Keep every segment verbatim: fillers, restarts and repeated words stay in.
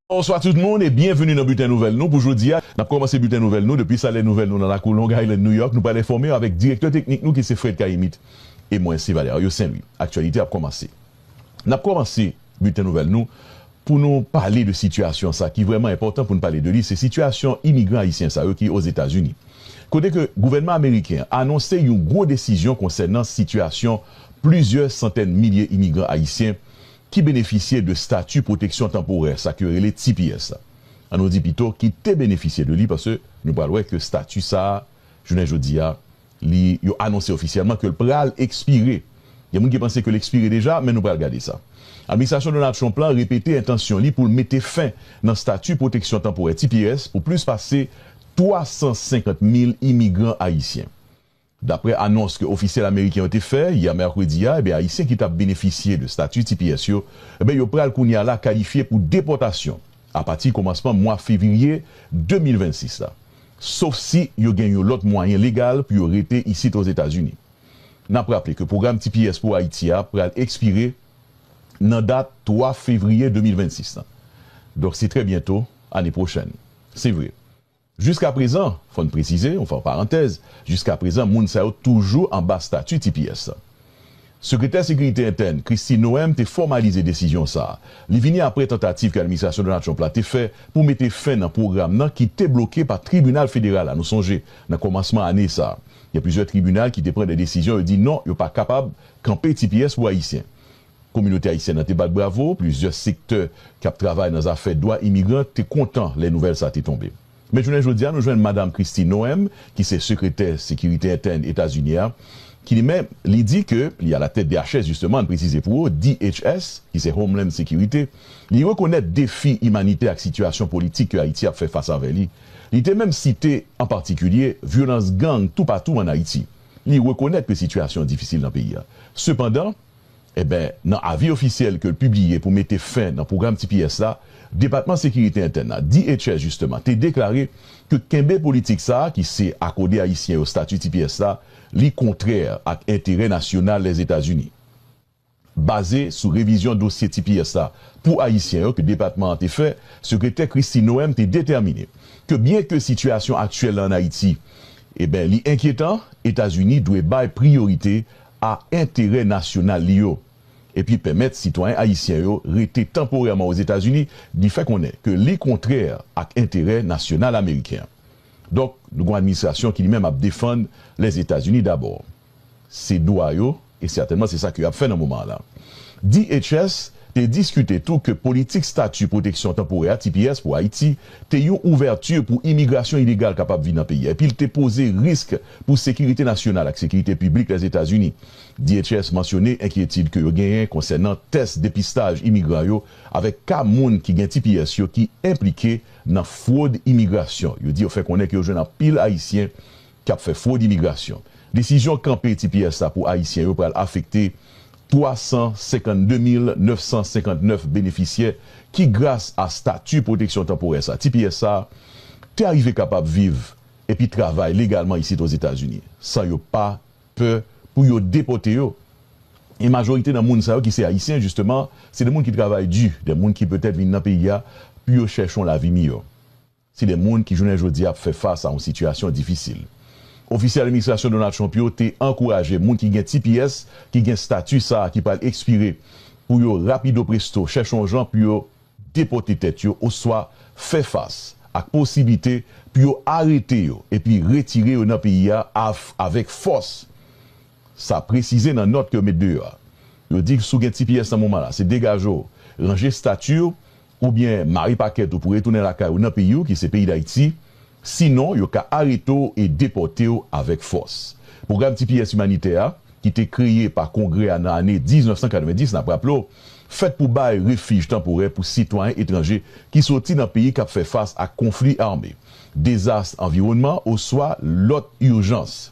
Bonswa tout moun e byenveni nan Biten Nouvèl nou pou jodi a. N ap kòmanse Biten Nouvèl nou depi Salè Nouvèl nou nan lakou Long Island, New York. Nou pral enfòme w avèk direktè teknik nou ki se Fred Cayimite e mwen se Valerio Saint Louis. Aktyalite ap kòmanse. N ap kòmanse Biten Nouvèl nou pou nou pale de sitiyasyon sa ki vrèman enpòtan pou n pale de li, se sitiyasyon imigran ayisyen sa yo ki Ozetazini. Kote ke gouvènman ameriken an anonse yon gwo desizyon konsènan sitiyasyon plizyè santèn milye imigran ayisyen ki benefisye de stati pwoteksyon tanporè, sa ke yo rele T P S la. An nou di pito, ki te benefisye de li, paske nou pral wè ke stati sa a, jounen jodi a, li, yo anonse ofisyèlman ke l pral ekspire. Gen moun ki panse ke l ekspire deja, men nou pral gade sa. Administrasyon Donald Trump la repete entansyon li pou l mete fen nan stati pwoteksyon tanporè T P S pou plis pase twa san senkant mil imigran ayisyen. Daprè anons ke ofisyèl ameriken yo te fè yè mèkredi a, ebyen, Ayisyen ki t ap benefisye de stati T P S yo, ebyen, yo pral kounye a la kalifye pou depòtasyon apati kòmansman mwa fevriye de mil vennsis la, sof si yo gen yon lòt mwayen legal pou yo rete isit Ozetazini. N ap raple ke pwogram T P S pou Ayiti a pral ekspire nan dat twa fevriye de mil vennsis la. Donk, se trè byento, ane pwochèn. Se vre. Jiskaprezan, fò n presize, yon fè yon parantèz, jiskaprezan, moun sa yo toujou anba stati T P S. Sekretè Sekirite Entèn, Kristi Noem, te fòmalize desizyon sa a. Li vini apre tantativ ke administrasyon Donald Trump la te fè pou mete fen nan pwogram nan ki te bloke pa tribinal federal la. Nou sonje, nan kòmansman ane sa a, gen plizyè tribinal ki te pran de desizyon, yo di non, yo pa kapab kanpe T P S pou Ayisyen. Kominote ayisyèn nan te bat bravo, plizyè sektè k ap travay nan zafè dwa imigran te kontan lè nouvèl sa te tonbe. Men jounen jodi a, nou jwenn Madanm Kristi Noem, ki se Sekretè Sekirite Entèn Etazini a, ki li menm, li di ke li alatèt D H S, jisteman, ann presize pou ou, D H S, ki se Homeland Security, li rekonèt defi imanitè ak sitiyasyon politik ke Ayiti ap fè fas avè li. Li te menm site, an patikilye, vyolans gang toupatou ann Ayiti. Li rekonèt ke sitiyasyon an difisil nan peyi a. Sepandan, Eben, nan avi ofisyèl ke l pibliye pou mete fen nan pwogram T P S la, Depatman Sekirite Entèn la, D H S, jisteman, te deklare ke kenbe politik sa a, ki se akòde Ayisyen yo stati T P S la, li kontrè ak enterè nasyonal Lèzetazini. Baze sou revizyon dosye T P S la pou Ayisyen yo ke depatman an te fè, Sekretè Kristi Noem te detèmine ke byenke sitiyasyon aktyèl la ann Ayiti, eben, li enkyetan, Etazini dwe bay priyorite a enterè nasyonal li yo, epi pèmèt sitwayen ayisyen yo rete tanporèman Ozetazini, li fè konnen ke li kontrè ak enterè nasyonal ameriken an. Donk, nou gen yon administrasyon ki li menm ap defann Lèzetazini dabò. Se dwa yo, e sètènman se sa ke y ap fè nan moman an la. D H S te diskite tou ke politik stati pwoteksyon tanporè a, T P S pou Ayiti, te yon ouvèti pou imigrasyon ilegal kapab vin nan peyi a, epi l te poze risk pou sekirite nasyonal ak sekirite piblik Lèzetazini. D H S mansyone enkyetid ke yo genyen konsènan tès depistaj imigran yo avèk ka moun ki gen T P S yo ki enplike nan fwod imigrasyon. Yo di yo fè konnen ke yo jwenn anpil Ayisyen k ap fè fwod imigrasyon. Desizyon kanpe T P S la pou Ayisyen yo pral afekte twa san senkannde mil nèf san senkannèf benefisyè ki, gras a stati pwoteksyon tanporè sa, T P S sa, te arive kapab viv epi travay legalman isit Ozetazini, san yo pa pè pou yo depòte yo. E majorite nan moun sa yo ki se Ayisyen, jisteman, se de moun ki travay di, de moun ki petèt vin nan peyi a pou yo chèche yon lavi miyò. Se de moun ki, jounen jodi a, ap fè fas a yon sitiyasyon difisil. Ofisyèl administrasyon Donald Trump yo te ankouraje moun ki gen T P S, ki gen stati sa a ki pral ekspire, pou yo rapido presto chèche yon jan pou yo depòte tèt yo oswa fè fas ak posiblite pou yo arete yo epi retire yo nan peyi a av-, avèk fòs. Sa presize nan nòt ke yo met deyò a. Yo di si w gen T P S nan moman la, se degaje w, ranje stati w, oubyen mare pakèt ou pou retounen lakay ou nan peyi w, ki se peyi Dayiti. Sinon, yo ka arete w e depòte w avèk fòs. Pwogram T P S imanitè a, ki te kreye pa Kongrè a nan ane diznèf san katrevenndis, n ap raple w, fèt pou bay refij tanporè pou sitwayen etranje ki soti nan peyi k ap fè fas ak konfli ame, dezas anviwònman oswa lòt ijans.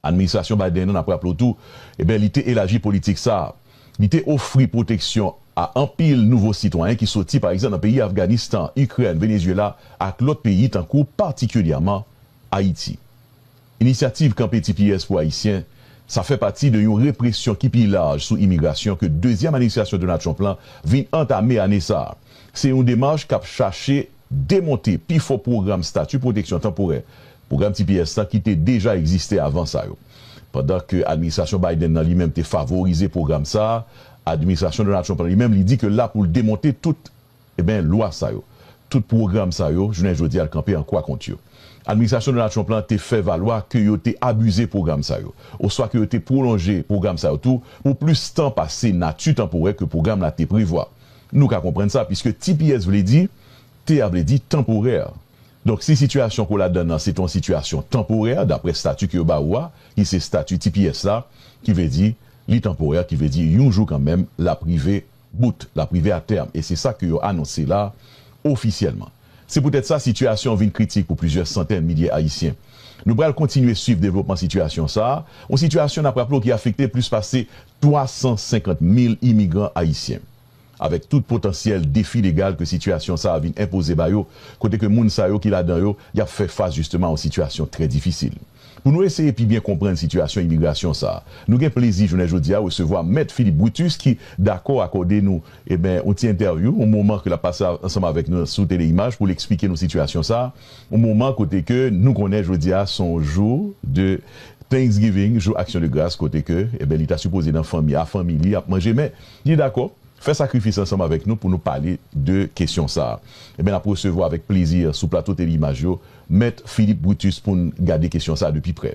Administrasyon Biden an, n ap raple w tou, eben, li te elaji politik sa a. Li te ofri pwoteksyon a anpil nouvo sitwayen ki soti, pa egzanp, nan peyi Afganistan, Ikrèn, Venezyela ak lòt peyi, tankou patikilyèman Ayiti. Inisyativ kanpe T P S pou Ayisyen, Sa fè pati de yon represyon ki pi laj sou imigrasyon ke dezyèm administrasyon Donald Trump lan vin antame ane sa a. Se yon demach k ap chache demonte pi fò pwogram stati pwoteksyon tanporè, pwogram T P S lan ki te deja egziste avan sa yo. Pandan ke administrasyon Biden nan li menm te favorize pwogram sa a, administrasyon Donald Trump lan li menm li di ke l la pou l demonte tout, eben, lwa sa yo, tout pwogram sa yo, jounen jodi a l kanpe an kwa kont yo. Administrasyon Donald Trump lan te fè valwa ke yo te abize pwogram sa yo, oswa ke yo te pwolonje pwogram sa yo tou pou plis tan pase nati tanporè ke pwogram la te prevwa. Nou ka konprann sa, piske T P S vle di, T a vle di tanporè. Donk, si sitiyasyon ke w ladan nan se te yon sitiyasyon tanporè, daprè stati ke yo ba ou a, ki se stati T P S la, ki vle di, li tanporè, ki vle di, yon jou kanmenm, l ap rive bout, l ap rive atèm, e se sa ke yo anonse la, ofisyèlman. Se poutèt sa, sitiyasyon an vin kritik pou plizyè santèn milye Ayisyen. Nou pral kontinye swiv devlopman sitiyasyon sa a, yon sitiyasyon, n ap raple w, ki afekte plis pase twa san senkant mil imigran ayisyen. Avèk tout potansyèl defi legal ke sitiyasyon sa a vin enpoze ba yo, kote ke moun sa yo ki ladan yo, y ap fè fas jisteman a yon sitiyasyon trè difisil. Pou nou eseye pi byen konprann sitiyasyon imigrasyon sa a, nou gen plezi jounen jodi a resevwa Mèt Philippe Brutus ki dakò akòde nou, eben, yon ti entèvyou, yon moman ke l ap pase ansanm avèk nou sou Tele Imaj pou l eksplike nou sitiyasyon sa a, yon moman kote ke nou konnen jodi a se yon jou de Thanksgiving, jou aksyon de gras, kote ke, eben, li ta sipoze nan fanmi a, fanmi li ap manje, men li dakò fè sakrifis ansanm avèk nou pou nou pale de kesyon sa a. Eben, n ap resevwa avèk plezi sou plato Tele Imaj yo, Mèt Philippe Brutus pou n gade kesyon sa a de pi prè.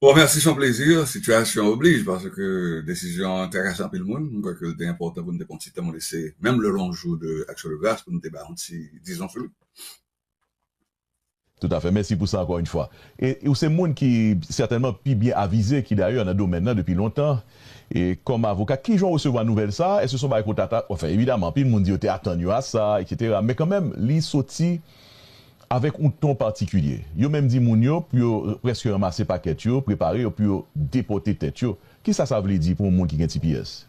Bon, mèsi, se yon plezi. Sitiyasyon oblij, paske desizyon an trakase anpil moun. Mwen kwè ke l te enpòtan pou n te pran ti tan, pou n lese menm le long jou de aksyon de gras, pou n te bay yon ti dizon sou li. Toutafè. Mèsi pou sa ankò yon fwa. E ou se moun ki sètènman pi byen avize ki dayè nan domèn nan depi lontan. E kòm avoka, kijan w resevwa nouvèl sa a? Èske se yon bagay ke w t ata-, anfen, evidaman, anpil moun di yo te atann yo a sa, etsetera. Men kanmenm, li soti avèk yon ton patikilye. Yo menm di moun yo pou yo prèske ranmase pakèt yo, prepare yo pou yo depòte tèt yo. Kisa sa vle di pou yon moun ki gen T P S?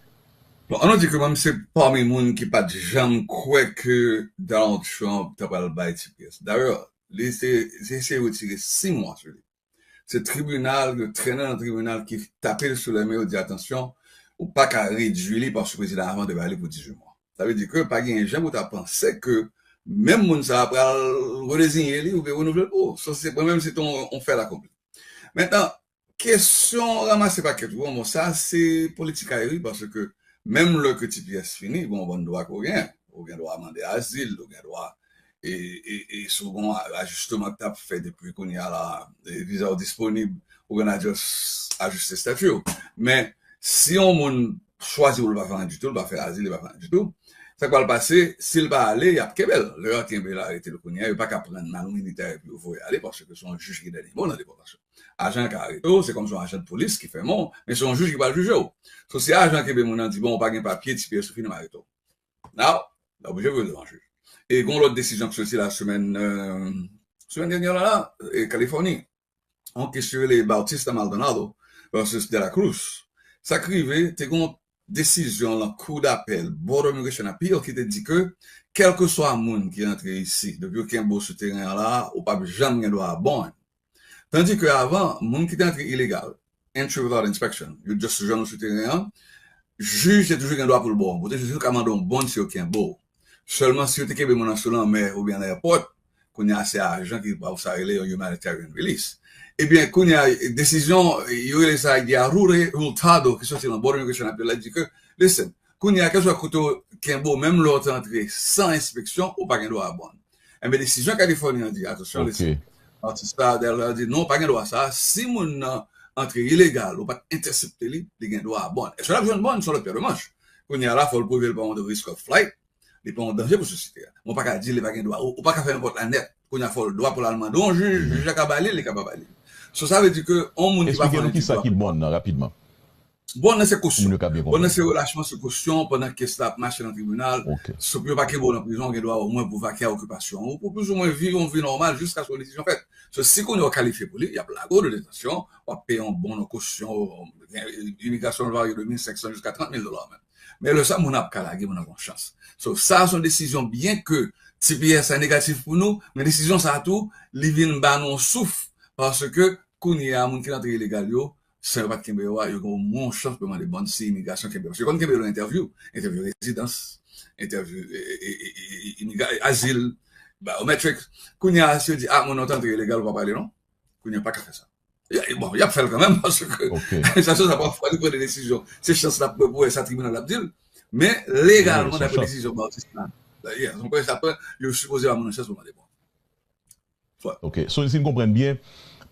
Bon, ann nou di ke mwen, se pami moun ki pa t janm kwè ke Donald Trump ta pral bay T P S. Dayè, li se, se, se retire sis mwa sou li. Se tribinal, yo trennen nan tribinal ki tape l sou lè men yo di, "Atansyon, ou pa ka redui li paske prezidan avan te bay li pou dizuit mwa." Sa vle di ke pa gen jan pou ta panse ke menm moun sa a pral redeziye li oubyen renouvle l pou ou. So, se, mwen menm, se te yon, yon fè lakonpli. Mentnan, kesyon ranmase pakèt ou an, bon, sa se politikay wi, paske menm lè ke T P S fini, bon, bann dwa ke w gen, ou gen dwa mande azil, ou gen dwa, e, e, e si w gen yon ajisteman k t ap fè depi kounye a la, e, viza w disponib, ou gen adjis-, ajiste estati w. Men, si yon moun chwazi pou l pa fè anyen ditou, l pa fè azil, li pa fè anyen ditou, sa k pral pase, si l pa ale, y ap kenbe l. Lè y ap kenbe l, arete l kounye a, yo pa ka pran l nan militè epi yo voye ale, paske se yon jij ki dènye mo nan depòtasyon. Ajan an ka arete w, se kòm se yon ajan de polis ki fèmen w, men se yon jij ki pral jije w. So, si ajan an kenbe moun nan, di, "Bon, ou pa gen papye, T P S ou fini, m arete w." Now, l oblije voye l devan jij. E gen yon lòt desizyon ki soti la semèn, euh, semèn dènyè la, la, e Kalifòni. Yon kes ki rele Bautista Maldonado versus De la Cruz. Sa k rive, te gen yon desizyon lan Kou dapèl, Board of Immigration Appeal, ki te di ke, kèlkeswa moun ki rantre isi, depi yo kenbe w sou teren an la, ou p ap janm gen dwa a bond. Tandi ke avan, moun ki te antre ilegal, entry without inspection, yo just jwenn ou sou teren an, jij te toujou gen dwa pou l ba w yon bond. Yo te toujou ka mande w yon bond si yo kenbe w. Sèlman si yo te kenbe moun nan sou lanmè oubyen nan èpòt, kounye a se ajan ki ba w sa rele yon humanitarian release. Ebyen, kounye a, desizyon, yo rele sa Yarure Hurtado, ki soti nan Board of Immigration Appeal la, di ke, listen, kounye a, kèlkeswa kote yo kenbe w, menm lè w te antre san enspeksyon, ou pa gen dwa a bond. Enben, desizyon Kalifòni an di, atansyon, listen, Bautista Maldonado di, non, pa gen dwa sa. Si moun nan antre ilegal, ou pa t entèsepte li, li gen dwa a bond. Èske l ap jwenn bond? Se yon lòt pyè de manch. Kounye a la, fò l pwouve l pa yon risk of flight, li pa yon danje pou sosyete a. Men w pa ka di li pa gen dwa. Ou, ou pa ka fè nenpòt la nèt. Kounye a, fò l dwa pou l al mande yon jij, jij la ka ba li l, li ka pa ba li l. So, sa vle di ke yon moun ki pa fè anyen ditou ap gen dwa. Eksplike nou kisa ki bond nan, rapidman. Bond nan se kosyon. Pou moun yo ka byen konprann. Bond nan se relachman sou kosyon pandan kes la ap mache nan tribinal. Ok. So, pou yo pa kenbe w nan prizon, ou gen dwa omwen pou vake a okipasyon ou, pou plizoumwen viv yon vi nòmal jiskaske yon desizyon fèt. So, si kounye a w kalifye pou li, y ap lage w de detansyon, w ap peye yon bond, yon kosyon, imigrasyon va varye de mil senk san jiska trant mil dola menm. Men lè sa, moun ap ka lage, moun ap gen yon chans. So, sa a se yon desizyon, byen ke T P S la negatif pou nou, men desizyon sa a tou, li vin ba nou yon souf, paske kounye a, moun ki rantre ilegal yo, san yo pa t kenbe yo a, yo gen omwen yon chans pou yo mande bòn si imigrasyon kenbe yo. Paske yo konn kenbe yo nan entèvyou, entèvyou rezidans, entèvyou e, e, e, e, e, imigra- azil, biometrics. Kounye a, si yo di, ah, moun nan t antre ilegal, ou pa prale non. Kounye a, pa ka fè sa. Y a- Bon, y ap fè l kanmenm, paske Ok. sa se sa pa fwa li pran de desizyon. Se chans l ap pran pou wè sa tribinal ap di l. Men legalman, Wi, se dapre chans. desizyon Bautista, yeah, se yon premye sa pran, yo sipoze ba moun nan chans pou mande bòn. Ok, so si n konprann byen,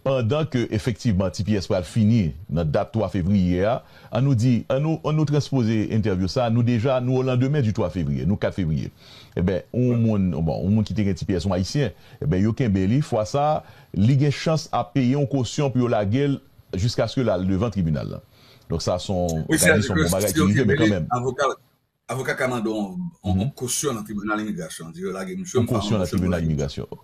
pandan ke efektivman T P S pral fini nan dat twa fevriye a, an nou di, an nou, an nou transpoze entèvyou sa, nou deja, nou o landemen di twa fevriye, nou kat fevriye. Eben, yon moun, bon, yon moun ki te gen T P S, yon ayisyen, eben, yo kenbe li, fwa sa, li gen chans ap peye yon kosyon pou yo lage l jiskaske l al devan tribinal la. Donk sa se yon, Wi, sa di se yon sètadi bon bagay si ki yo rive, men kenbe li, kanmenm. avoka, avoka ka mande yon, yon, Mhm. yon kosyon nan tribinal imigrasyon, di yo lage misye, Yon m pa kosyon nan ranbòse pou tribinal lage misye. imigrasyon.